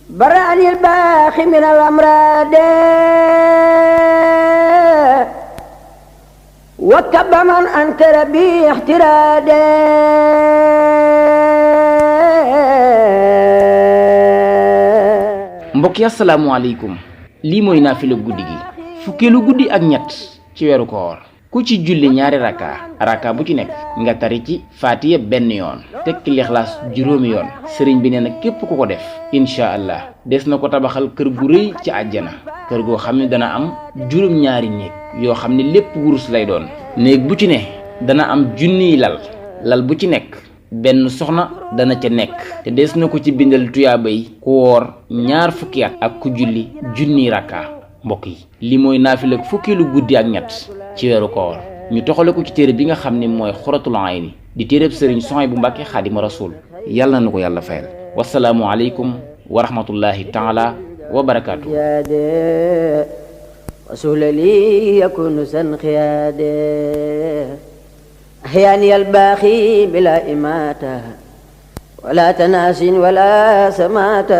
برأني الباخي من الأمراض وكب من أنكر بي احترادي mbokk yi asalaamaaleykum lii mooy naafilu guddi gi fukkeelu guddi ak ñett ci weeru koor ku ci julli ñaari raka bu ci nekk nga tari ci faatiya benn yoon tekki lixlaas juróomi yoon sëriñ bi nee na képp ku ko def incha allah des na ko tabaxal kër gu rëy ci àjjana kër goo xam ne dana am juróom-ñaari néeg yoo xam ne lépp wurus lay doon néeg bu ci ne dana am junniy lal bu ci nekk benn soxna dana ca nekk te des na ko ci bindal tuyaaba yi ku woor ñaar fukki at ak ku julli junniy rakka mbokk yi li mooy naafila fukkeelu guddi ak ñett ci weeru koor ñu toxale ko ci téere bi nga xam ne mooy xuratul ayni di téereb sëriñ Suhaybu Mbàkke Xaadimu Rasuul yàlla na ko yàlla fayal wasalaamu aleykum wa rahmatullahi taala wa barakaatu وسهل لي يكون سنخيادي أحياني الباخي بلا إماتة ولا تناس ولا سماتة